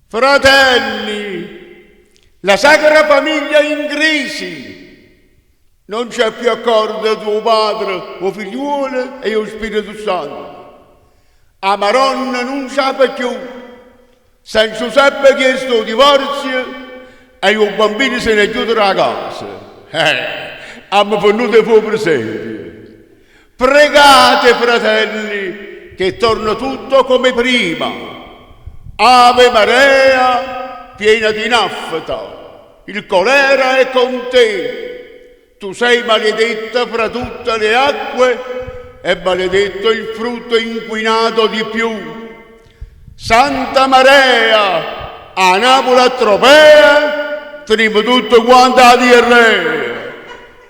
Fratelli, la Sacra Famiglia in crisi. Non c'è più accordo tra 'o Padre, 'o Figliuolo e 'o Spirito Santo. 'A Maronna nun ce 'a fa cchiù. San Giuseppe ha chiesto 'o divorzio e 'o bambino se n'è ghiuto d' 'a casa. Eh, ammo fernuto 'e fa 'o presepio. Pregate, fratelli, che torna tutto come prima. Ave Maria, piena di nafta, il colera è con te. Tu sei maledetta fra tutte le acque e maledetto il frutto inquinato di più. Santa Maria, 'a Napule a Tropea, tenimmo tutte quante 'a diarrea.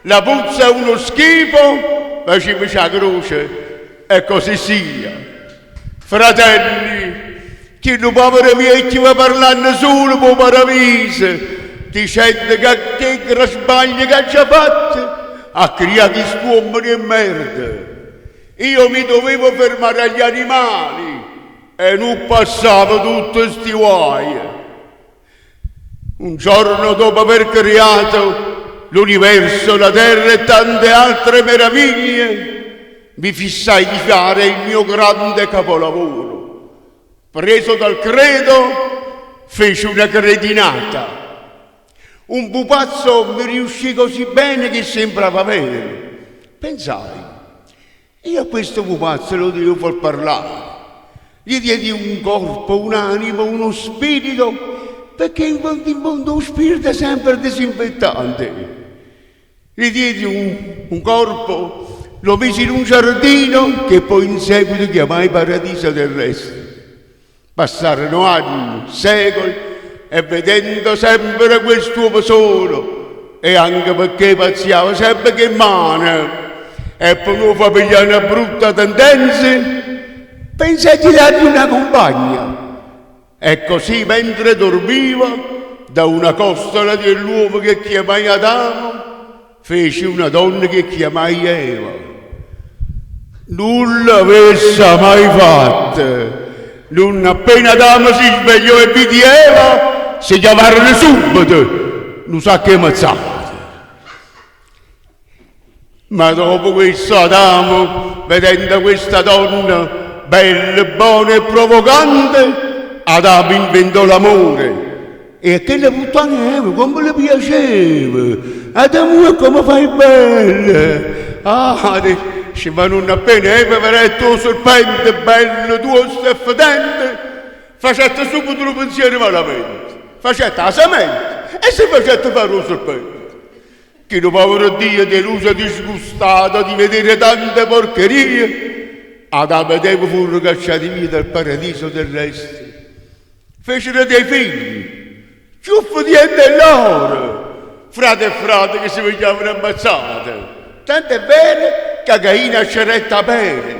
La puzza è uno schifo, facimmece 'a croce e così sia. Fratelli, chillu povero viecchio va parlanno sulo p' 'o paraviso, dicendo ca che gran sbaglio che aggia fatto a crià chist'uommene 'e merda. Io mi dovevo fermare agli animali e nun passavo tutte sti guaje. Un giorno dopo aver creato l'universo, la terra e tante altre meraviglie, mi fissai di fare il mio grande capolavoro. Preso dal credo, feci una cretinata. Un pupazzo mi riuscì così bene che sembrava vero. Pensai, io a questo pupazzo lo devo far parlare. Gli diedi un corpo, un'anima, uno spirito, perché in fondo in fondo 'o spirito è sempre disinfettante. Gli diedi un, un corpo, lo misi in un giardino che poi in seguito chiamai paradiso terrestre. Passarono anni, secoli e vedendo sempre quest'uomo solo e anche perché pazziava sempe cu 'e mmane e pe nun 'o fa piglià na brutta tendenza, pensai di dargli una compagna. E così mentre dormiva, da una costola dell'uomo che chiamai Adamo, feci una donna che chiamai Eva. Nun l'avessa mai fatte! Nun appena Adamo si svegliò e vidi Eva, se chiavarono subito nu sacco 'e mazzate. Ma dopo questo Adamo, vedendo questa donna bella, bona e provocante, Adamo inventò l'amore. E a chella puttana 'e Eva comme le piaceva! Adamo comme fai bella! Ah, dice, ma nun appena Eva vedette 'o serpente bello, tuosto e fetente, facette subito nu pensiero malamente, facette 'a semente e se facette fare 'o serpente. Chillu povero Dio deluso e disgustato di vedere tante porcherie, Adamo ed Eva furono cacciati via dal paradiso terrestre. Fecero dei figli, cchiù fetiente 'e lloro, frate e frate che se pigliavano a mazzate. Tanto è vero ca Caino accerette Abele.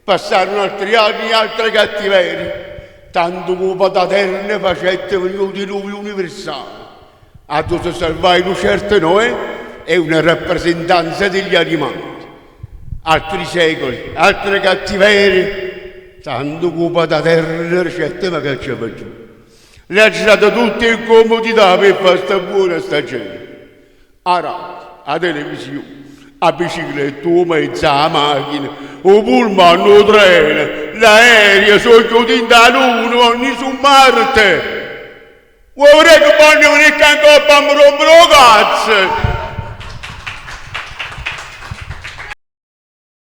Passarono altri anni e altre cattiverie, tanto ca 'o Pataterno facette venì 'o diluvio universale, addò se salvaje nu certo Noè e una rappresentanza degli animali. Altri secoli, altre cattiverie, tanto ca 'o Pataterno dicette ma che ce faccio? L'aggio dato tutte 'e comodità pe' fa sta buona a sta gente. 'A radio, 'a televisione, 'a bicicletta, 'o mezzo, 'a machina, 'o pullman, 'o treno, l'aereo, so' ghiuto 'int' 'a luna, vonno ì su Marte. Vuò vedè che vonno venì ccà 'ncoppa a me rompere 'o cazzo?